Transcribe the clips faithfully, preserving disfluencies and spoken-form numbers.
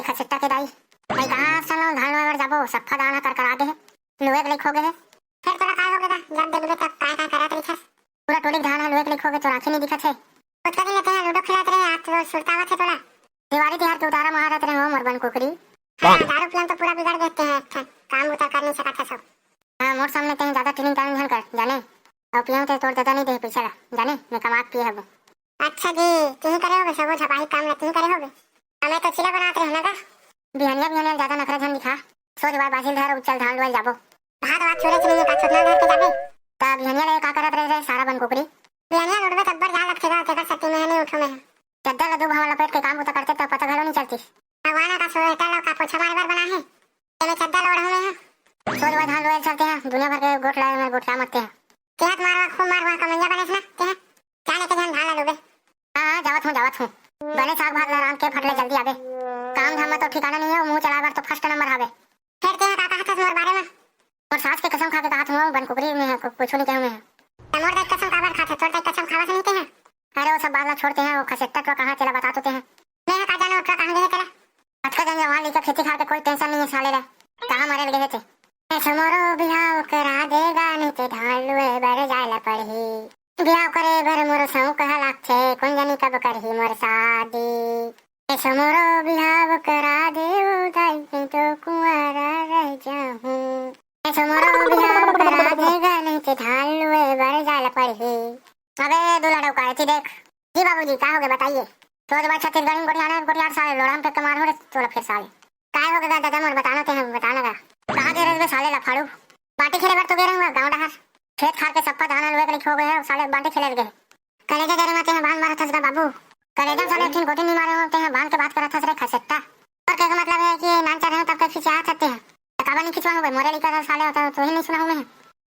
खसेट्टा के दाई, भाई कहाँ असन धान लुए बर जाबो, सफ्फा धान ह करकरा गे हे, लुए के लइक हो गे हे। फेर तोला काय हो गे गा, जब देखबे तब काय काय करत रहिथस? पूरा टोली के धान ह लुए के लइक हो गे, तोर आँखी नइ दिखत हे। ओतका दिन ले तें लूडो खेलत रहे, आज तो सुरता आवत हे तोला। देवारी तिहार के उतारा म हारत रहे हो मोर बन कुकरी। हाँ, दारू पियन तो पूरा बिगड़ गे तें, एक ठन काम बुता कर नइ सकत हे सब। हाँ, मोर सामने तें जादा टिनिंग टानिंग झन कर, जाने? अउ पियन ते तोर ददा नइ दे पइसा ला, जाने? मैं कमा के पिए हबो। अच्छा जी, तिही करे होगे सबो झपाही काम ला, तिही करे होगे। हमें तो चिला बनात रहे ना गा। बिहनिया बिहनिया जादा नखरा झन दिखा। सोझ वाय बाझिल धर, उचल धान लुए जाबो। भात वात चूरे चुरे का छोटना धर के जाबे। त बिहनिया ले का करत रहे रे सारा बन कुकरी? बिहनिया लुटबे तब्बर जा लगथे गा, तेकर सेती में नइ उठो में। चद्दर ला दू भाव लपेट के काम बुता करते त पता घलो नइ चलतिस। भगवान का स्वेटर ला का पोछा मारे बर बना हे। तेमे चद्दर ला ओढ़ो में। सोझ वाय धान लुए चलते हैं, दुनिया भर के गोठ ला में गोठिया मरते हैं। तेहा त मारवा, खूब मारवा, कमैया बनेस ना, तेहा। जा लेके झन धान ला लुबे। हाँ, हाँ, जावत हूँ, जावत हूँ। बने साग भात ला रांध के फट ले जल्दी आबे। काम धाम में तो ठिकाना नइ हे, मुँह चलाए बर तो first number हवे। फेर तेहा का कहत हस मोर बारे में? मोर सास के कसम खा के कहत हूँ, बन कुकरी में है, कु-, कुछू नइ कहूँ मैं। त मोर दाई कसम काबर खाथे? तोर दाई कसम खावत नइ तेहा? अरे वो सब बात ला छोड़ तेहा, वो खसेट्टा तो कहाँ तेला बता तो तेहा। मैं का जानो ओतका कहाँ गे हे तेला। अतका जन जवान लइका खेती खार के कोई tension नइ हे साले ला। कहाँ मरे लगे हे ते? ए छोमोरो बिहाव करा दे गा, नइ ते धान लुए बर जाए ला पड़ही। बिहाव करे बर मोर सौंक ह लागथे, कोन जनी कब करही मोर शादी। ए छोमोरो बिहाव करा दे ओ दाई, नइ तो कुंवारा रह जाहूँ। ए छोमोरो बिहाव करा दे गा, नइ ते धान लुए बर जाए ला पड़ही। अबे दूल्हा डौका, एती देख। जी बाबूजी, का होगे बताइए? सोझ वाय छत्तीसगढ़ी में गोठियाना हे, गोठियार साले लोड़ा म फेंक के मारहूँ रे तोला फेर साले। काय होगे गा ददा मोर, बताना तेहा, बताना गा। कहाँ गे रहिस बे साले लफाड़ू? बांटे खेले बर तो गे रहूँ गाँव डहर। खेत खार के सफ्फा धान लुए के लइक हो गे हे, साले बांटे खेले ल गे हे। करेजा जरे म तेहा बांध मारत हस गा बाबू। करेजा म साले एक ठिन गोटी नइ मारे हो, तेहा बांध के बात करत हस रे खसेट्टा। तोर कहे के मतलब हे कि नानचा रहे तब के खिंचात हस तेहा। त काबर नइ खिंचवाहूँ बे, मोरे लइका साले होता तो ही नइ सुनाहूँ मैं।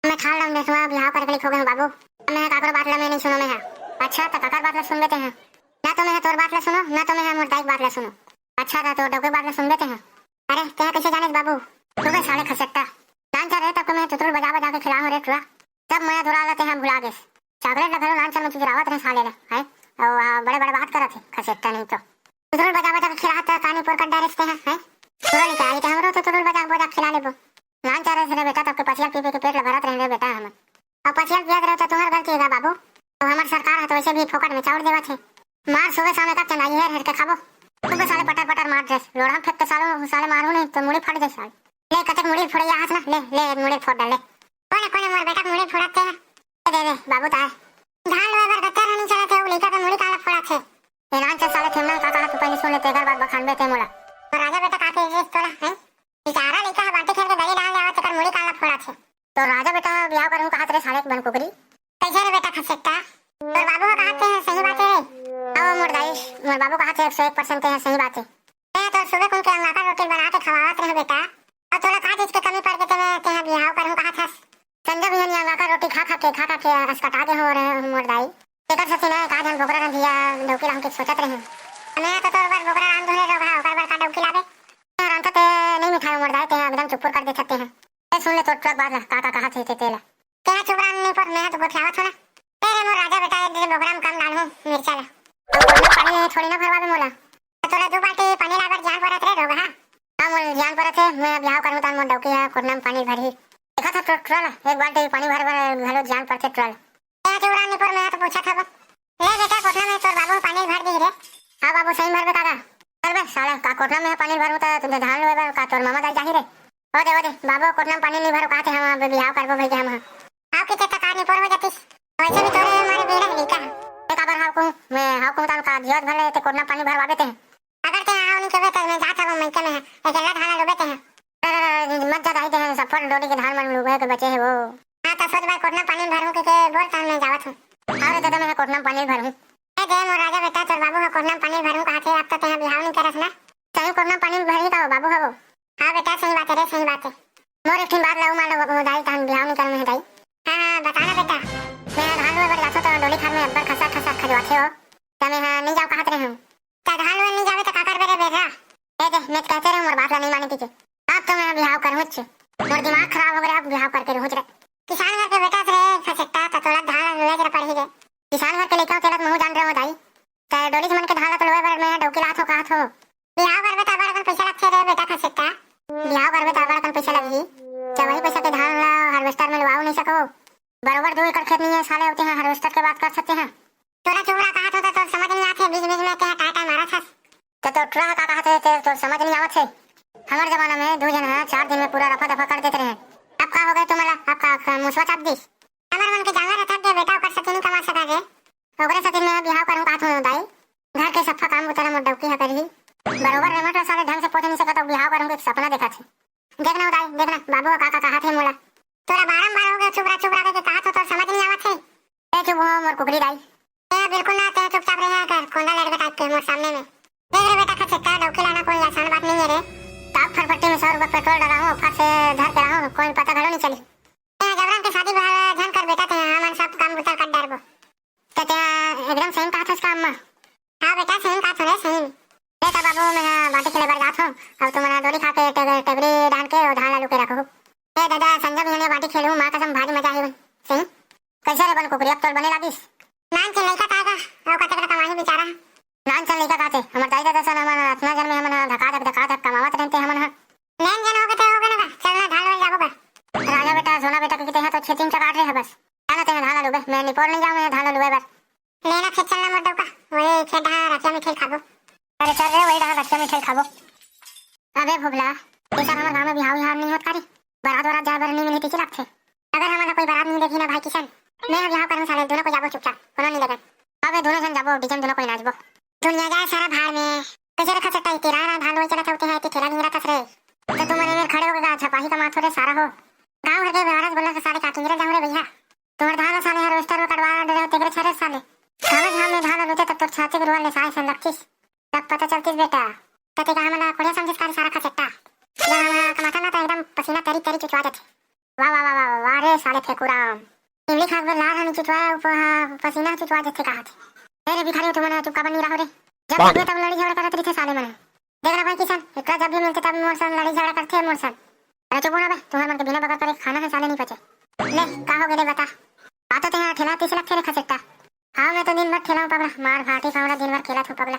मैं ठान लम देसवा बिहाव करे के लइक हो गे हूँ बाबू। मैं काकरो बात ला मैं नइ सुनों मैं हा। अच्छा, त काकर बात ला सुनबे तेहा? ना तो मैं हा तोर बात ला सुनों, ना तो मैं हा मोर दाई के बात ला सुनों। अच्छा, त तोर डौकी के बात ला सुनबे तेहा? अरे, तेहा कइसे जानेस बाबू? तू बे साले खसेट्टा। नानचा रहे तब के मैं तुतुल बजा बजा के खिलाहूँ रे टुरा। सब मया दुरा ला तेहा भुला गेस। चॉकलेट ला घलो नानचा में चुचरावत रहे साले ला, हैं? अउ, आ, बड़े बड़े बात करत हे, खसेट्टा नहीं तो। तुतुल बजा बजा के खिलाहत त कानी पोर कर डारेस तेहा, हैं? तोरो लइका आही त हमरो तो तुतुल बजा बजा के खिला लेबो। नानचा रहे रे बेटा, तब के पचिया पी पी के पेट ला भरत रहे रे बेटा हमन। अउ पचिया पियत रहे त तुंहर गलती हे गा बाबू। अउ हमर सरकार ह तो वइसे भी फोकट में चाउर देवत हे। मार सुबह शाम एक चंदा हेर हेर के खाबो। तू बे साले पटर पटर मार देस। लोड़ा म फेंक के सालो, साले मारहूँ नहीं तो मुड़ी फट जाए साले। ले कतेक मुड़ी फोड़इया हस ना, ले, ले मुड़ी फोड़ डाल ले। कोने कोने मोर बेटा के मुड़ी फोड़त हे। दे दे बाबू ताय। धान लुए बर गत्तर ह नइ चलत हे, उ लइका के मुड़ी काला फोड़त हे। ए नानचा साले थेमन का कहत हस पहिली सुन ले, तेकर बाद बखानबे ते मोला। अउ राजा बेटा का कहे तोला, हैं? बेचारा लइका ह बांटे खेल के दरी डाल ले आवत, तेकर मुड़ी काला फोड़त हे। तोर राजा बेटा बिहाव करहूँ कहत रे साले के बन कुकरी। कइसे रे बेटा खसेट्टा? तोर बाबू ह कहत हे सही बात हे रे। अउ मोर दाई, मोर बाबू कहत हे एक सौ एक percent तेहा सही बात हे। मैं तोर सुबह कुन के अंगाकर रोटी बना के खवावत रहे बेटा। अउ तोला का चीज के कमी पड़ गे तेमे, तेहा बिहाव करहूँ कहत हस? संझा बिहनिया अंगाकर रोटी खा खा के, खा खा के असकटा गे हों रे मोर दाई। तेकर सेती ना का झन बोकरा रंधिया डौकी लाहूँ के सोचत रहें। मैं तो तोर बर बोकरा रांध दूँ रे रोगहा, ओकर बर का डौकी लाबे? तेहा रांधत ते नइ मिठाय मोर दाई, तेहा एकदम चुपुर कर देथस तेहा। ए सुन ले तोर टुरा के बात ला, का का कहत हे ते तेला। तेहा चुप रह नहीं पर मैं तो गोठियावत हूँ ना। तेरे मोर राजा बेटा, एक दिन बोकरा में कम डालहूँ मिर्चा ला। अउ कोटना पानी थोड़ी ना भरवाबे मोला। त तोला दू बाल्टी पानी लाबर जान परत रे रोगहा। हाँ, मोर जान परत हे, मैं बिहाव करहूँ तहन मोर डौकी ह कोटना में पानी भरही। देखत हस टुरा ला, एक बाल्टी पानी भर बर घलो जान परथे टुरा ला। ए, चुप रह निपोर, मैं तो पूछत हवं। ले बेटा, कोटना में तोर बाबू पानी भर दिही रे। हाँ बाबू, सही भरबे का गा? चल बे साले, का कोटना में पानी भरहूँ त तुझे धान लुए बर का तोर मामा दाई जाही रे? ओ दे, ओ दे, बाबू कोटना में पानी नहीं भरो, कहत हे हम अब बिहाव करबो भई के हम। हाँ। आओ किते तक आनी पोर हो जातिस। वैसे भी तोरे मारे बेड़ा है लइका। ए काबर हाव कहूँ? मैं हाव कहूँ तान का जियत भले ते कोटना पानी भरवाबे ते। अगर ते आओ नहीं कबे त मैं जात हवं मइके में, अकेला धान लुबे ते। अरे, अरे, अरे, मत जा दाई ते, सफल डोली के धान मन लुबे के बचे हे वो। हाँ, त सोझ बाय कोटना पानी भरहूँ के, के बोल तान मैं जावत हूँ। हाँ रे दादा, मैं कोटना पानी भरहूँ। ए दे मोर राजा बेटा, तोर बाबू ह कोटना पानी भरहूँ कहत हे, अब तो तेहा बिहाव नहीं करस ना। सही कोटना पानी भरही का हो बाबू हवो? हाँ बेटा, सही बात हे रे, सही बात हे। मोर एक ठिन बात ला अउ मान लो दाई, तहन बिहाव नहीं करहूँ मैं दाई। हाँ, हाँ, बता ना बेटा। मैं धान लुए बर जाथों त डोली खार में अब्बड़ खसर खसर खजवाथे हो। त मैं हा नहीं जाव कहत रहे हूँ। त धान लुए नहीं जावे त का करबे रे बेटा? ए दे, मैं तो कहते रहे मोर बात ला नहीं माने कहिके। अब तो मैं बिहाव करहूँच। मोर दिमाग खराब हो गया, अब बिहाव करके रहूँच रे। किसान घर के बेटा रे खसेट्टा, त तोला धान लुए जरा पड़ही रे। किसान घर के लइका तेला त महूँ जान रहे हो दाई। त डोली मन के धान ला तो लुए बर मैं डौकी लाथों कहत हो। बिहाव करबे त बड़ अकन पैसा का होथे ते तोर समझ नहीं आवत हे? हमर जमाना में दू झन ह चार दिन में पूरा रफा दफा कर देत रहे। अब का हो गए तुम्हारा? अब का, का मुसवा चाप दिस? हमर मन के जांगर ह थक गए बेटा, ओकर सेती नहीं कमा सका गे। ओकरे सेती मैं बिहाव करूँ काहत हूँ दाई। घर के सफा काम बुता ला मोर डौकी ह करही। बरोबर रेमट ला साले ढंग से पोछ नहीं सकत, अउ बिहाव करूँ के सपना देखत हे। देख ना दाई, देख ना बाबू ह का का कहत हे मोला। तोला बारंबार हो गए चुप रह, चुप रह के कहत हो, तोर समझ नहीं आवत हे। ए चुप हो मोर कुकरी दाई। ए बिल्कुल ना, ते चुपचाप रहे कर, कोंदा लड़के टाइप के मोर सामने में। देख रे बेटा खचेट्टा, डौकी लाना कोई आसान बात नहीं है रे। ताप फरफट्टी में सौ रुपये पेट्रोल डलाहूँ, फट से धर के रहूँ, कोई पता घलो नहीं चली। ए जबरन के शादी ब्याह झन कर बेटा, ते हमन सब काम बुता कर डरबो। त तें एकदम सही कहत हस का अम्मा? हाँ बेटा, सही कहत हूँ रे, सही। ले त बाबू, मैं हा बाटी खेले बर जात हूँ। अब तुमन हा डोरी खा के टेग-, टेगरी डाल के ओ धान ला लुके रखो। ए दादा, संझा बिहनिया बाटी खेलहूँ, माँ कसम भारी मजा आही। सही? कैसे रे बन कुकरी, अब तोर बने लागिस? नान चल लइका का गा, अउ कतेक रकम आही बेचारा। नान चल लइका काथे, हमर दाई ददा सन हमन अतना जन में हमन हा धका धक, धका धक कमावत रहते हमन हा। नैन जन हो गए ते हो गए ना, चल ना धान ले जाबो का। राजा बेटा, सोना बेटा के तेहा तो छेतिंग चकाट रहे है बस। जाना तेहा धान ला लुबे, मैं निपोर नहीं जाऊँ, मैं धान ला लुबे बर। लेना खेत चलना मोर डौका, वही खेत डहा रखिया मिठाई खाबो। अरे चल रे, वही डहा रखिया मिठाई खाबो। अबे भुगला, ये साल हमर गाँव में बिहाव विहाव नहीं होत का रे? बारात वारात जाए बर नहीं मिलही तिची लागथे। अगर हमन ला कोई बारात नहीं देखी ना भाई किशन, मैं अब यहाँ पर हूँ साले, दोनों को जाबो चुपचाप, कोनो नहीं लेगन। अबे दोनों जन जाबो, डीजे में दोनों कोई नाचबो। दुनिया जाए सारा भाड़ में, कैसे रखा सकता है, तेरा ना धान वही चला था, उठे है, ठेला नहीं रखा रे। तो तुम मने में खड़े हो गए, झपाही का माथो रे सारा हो। गाँव भर के बारह बोलना साले का किंजरे जाऊँ रे भैया। तोर धान साले harvester में कटवा डरे होते करे छरे साले। घामे घाम में धान लूटे तब तोर छाती के रुआ ले साय सन लगतीस। तब पता चलतीस बेटा। तते का हमला कोड़िया समझिस कारी सारा खचेट्टा। जब हम कमाथन ना तो एकदम पसीना तरी तरी चुचवा जाथे। वाह, वाह, वाह, वाह, वाह रे साले फेकुराम। इमली खाक बर लार हनी चुचवा, उप-, पसीना चुचवा जाथे कहाथे। ए रे भिखारी, तुमन चुप काबर नहीं रहो रे? जब देखबे तब लड़ी झगड़ा करत रहिथे साले मन। देख ना भाई किशन, एकरा जब भी मिलथे तब मोर सन लड़ी झगड़ा करथे मोर सन। अरे चुप हो ना बे, तुहर मन के बिना बगर करे खाना है साले नहीं पचे। ले, का हो गेले बता। आ तो तेहा ठेला तीस लाख थे रे खसेट्टा। हाँ, मैं तो दिन भर ठेला हूँ पगला, मार भाटी खाऊंगा दिन भर खेला था पगला।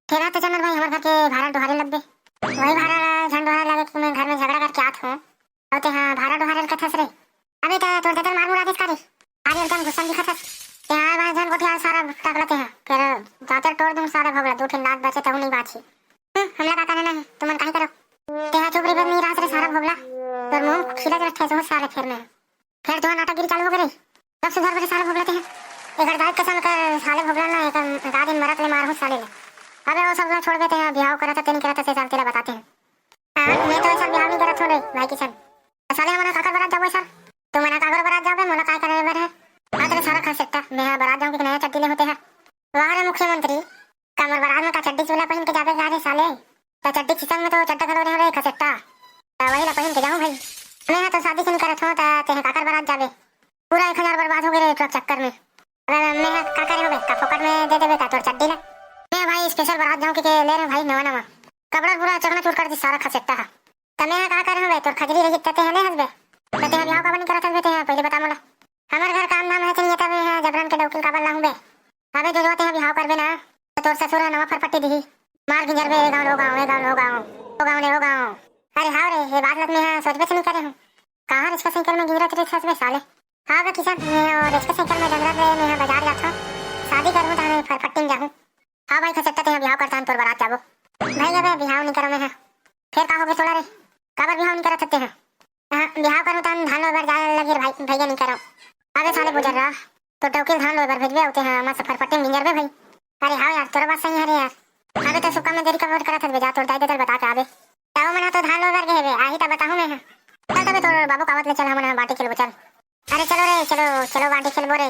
ठेला तो चंदन भाई हमर घर के भाड़ा डोहारे लगबे। वही भाड़ा झन डोहारे लगे कि मैं घर में झगड़ा करके आत हूँ। अउ तेहा भाड़ा डोहारे कथस रे। अबे त तोर ददर मार मुरा देस का रे? अरे एकदम गुस्सा में दिखत हस। तेहा भाई झन गोठिया सारा टकला तेहा। तेरा दांतर तोड़ दूं सारा भगला, दू ठिन लात बचे तहु नहीं बाची। हम्म, हमला का करना है, तुमन काहे करो? तेहा चुप रहिबे नहीं रहत रे सारा भोगला। तोर मुंह खिला जरा ठेसो साले फेर में। फेर तुहा नाटकगिरी चालू हो गे रे। तब सुधर बरे साला भोगला तेहा। एकर दाई कसम कर साले भोगला ना, एकर रात दिन मरत ले मारहूं साले ले। अबे वो सब ला छोड़बे तेहा, बिहाव करत हे, तेन करत हे, से साल तेला बताते हैं। हाँ, मैं तो ऐसा बिहाव नहीं करत हो रे, भाई किशन। तो साले हमन काकर बरात जाबो सर? तुमन काकर बरात जाबे, मोला काय करे बर है? हाँ, तेरे सारा खा सकता, मैं हाँ बरात जाऊँ कि नया चड्डी ले होते हैं। वाह रे मुख्यमंत्री, कमर बरात में का चड्डी चोला पहन के जाबे का रे साले? त चड्डी खिसक में तो चड्डा घलो रहे रे खसेट्टा। त वही ला पहिन के जाहूं भाई। मैं हा तो शादी के नहीं करत हूं, त तेहे काकर बरात जाबे? पूरा एक हजार बर्बाद हो गए रे ट्रक चक्कर में। अबे मैं हा का करे हूं बे? का फोकट में दे देबे का तोर चड्डी ला? मैं भाई स्पेशल बरात जाऊं के, के ले रे भाई नवा नवा। कपड़ा पूरा चकनाचूर कर दी सारा खसेट्टा हा। त मैं हा का करे हूं बे? तोर खजरी रही त तेहे ले हंसबे। त तेहे बिहाव काबर नहीं करत हस बे तेहे? पहले बता मोला। हमर घर काम धाम है चलिए तब मैं हा जबरन के डौकिल काबर लाहूं बे? अबे जो जो तेहा बिहाव करबे ना, त तोर ससुर ह नवा फरफट्टी दिही। मार गिंजरबे ए गाँव ले ओ गाँव, ए गाँव ले ओ गाँव, ओ गाँव ले ओ गाँव। अरे हाव रे, ये बात लत मेहा सोचबे से नहीं करे हूँ। कहाँ रिक्शा साइकिल में गिंजरत रहिथस बे साले? हाँ बे किशन, मैं वो रिक्शा साइकिल में डंगरत ले मेहा बाजार जाथों। शादी करहूँ त मैं फरफट्टी में जाहूँ। हाँ भाई खसेट्टा, तेहा बिहाव करथन तोर बरात जाबो। भाई अबे बिहाव नहीं करो मेहा। फिर का हो गए तोला रे? काबर बिहाव नहीं करत हत्ते हैं? हाँ, बिहाव करूँ तहन धान लोए बर जाए लगे रे भाई, भैया नहीं करो। अबे साले बुजर रहा, तो डौकी ल धान लोए बर भेजबे, अउ तेहा मस्त फरफट्टी में गिंजरबे भाई। अरे हाँ यार, तोर बात सही है रे यार। अबे तो सुक्का में देरी काबर करत हस बे, जा तोर दाई ददा ल बता के आबे। त ओ मन ह तो धान लोए बर गे हेबे, आही त बताहूँ मैं हा। चल तबे तोर बाबू कावत ले चल, हमन हा बाटी खेलबो चल। अरे चलो रे, चलो, चलो बाटी खेलबो रे।